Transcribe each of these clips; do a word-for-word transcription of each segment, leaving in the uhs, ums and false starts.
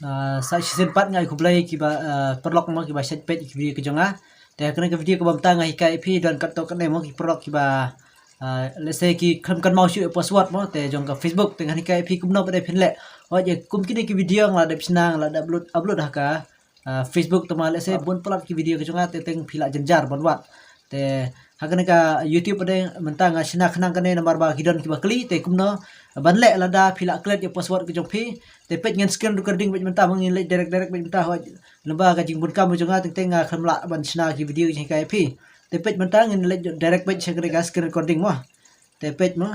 Ah, sa shisien pat nga ai khublei kiba, ah, paralok mo kiba shait peit ki video ka jong nga. Te ha kane ka video kaba mynta nga hikai ïa phi don katto katne mo ki paralok kiba, ah, let's say ki khlem kynmaw shuh ïa password mo te jong ka Facebook te ngan hikai ïa phi kumno pat de phin leh. Hooid ïa kum kine ki video nga la dep shna nga la dep upload, upload ha ka, ah, Facebook te ma let's say bun palat ki video ka jong nga te teng phi la jynjar ban wad. Te ha kane ka YouTube pat de mynta nga shna khnang kane namar ba ki don kiba kylli te kumno ban leh lada phi la klet ïa password ka jong phi. Te peit ngan screen recording peit mynta mo ngin leit direct direct peit mynta hooid. Lymba ka jingbun kam jong nga teng teng nga khlem lah ban shna ki video jong hikai ïa phi. Te peit mynta ngin leit direct peit sha kane ka screen recording mo. Te peit mo.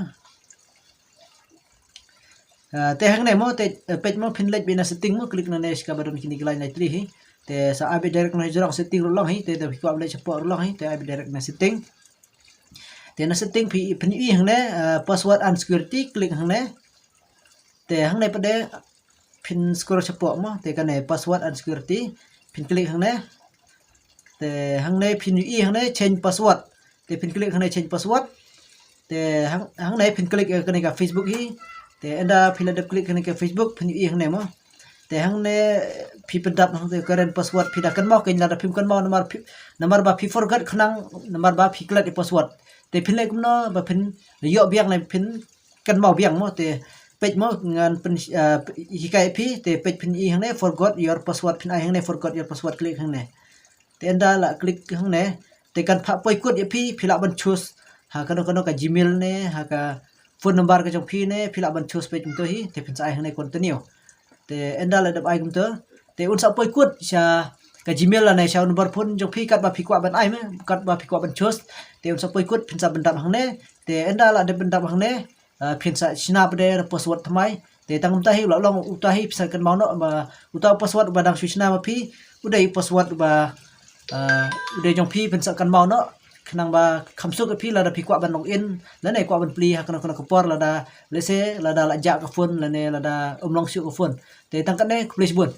Ah, te hangne mo te, eh, peit mo phin leit beit na setting mo click nangne sha kaba don kine ki line lai tri hi. Te sa ai beit direct na jrong setting ruh long hi te da phi kwah leit shapoh ruh long hi te ai beit direct na setting. Te na setting phi phin ïohi hangne, ah, password and security click hangne. Te hangne pat de phin scroll shapoh mo te kane password and security phin click hangne. Te hangne phin ïohi hangne change password. Te phin click hangne change password. Te hang, hangne phin click ïa kane ka Facebook hi. Te ynda phi la dep click kane ka Facebook phin ïohi hangne mo. Te hangne phi pyndap hangne current password phi da kynmaw kein lada phim kynmaw namar phi, namar ba phi forgot khnang namar ba phi klet ïa password. Te phin leh kumno ba phin ïoh biang ne phin kynmaw biang mo te peit mo ngan pyn, ah, hikai ïa phi te peit phin ïohi hangne forgot your password phin ai hangne forgot your password click hangne. Te ynda la click hangne te kan phah poi kut ïa phi phi lah ban choose ha kano kano ka Gmail ne ha ka phone number ka jong phi ne phi lah ban choose peit kumto hi te phin sa ai hangne continue. Te ynda la dep ai kumto te un sa poi kut sha ka Gmail lane sha u number phone jong phi katba phi kwah ban ai me katba phi kwah ban choose. Te un sa poi kut phin sa pyndap hangne te ynda la dep pyndap hangne, ah, phin sa shna pat de na password thymmai. Te tang kumta hi u la long uta hi phin sa kynmaw noh ba uta u password ba dang shu shna ma phi u dei u password ba, ah, u dei jong phi phin sa kynmaw noh. Khnang ba kham suk ïa phi lada phi kwah ban log in lane kwah ban plie ha kano kano ka por lada let's say lada la jah ka phone lane lada um long shuh ka phone. Te tang katne khublei shibun.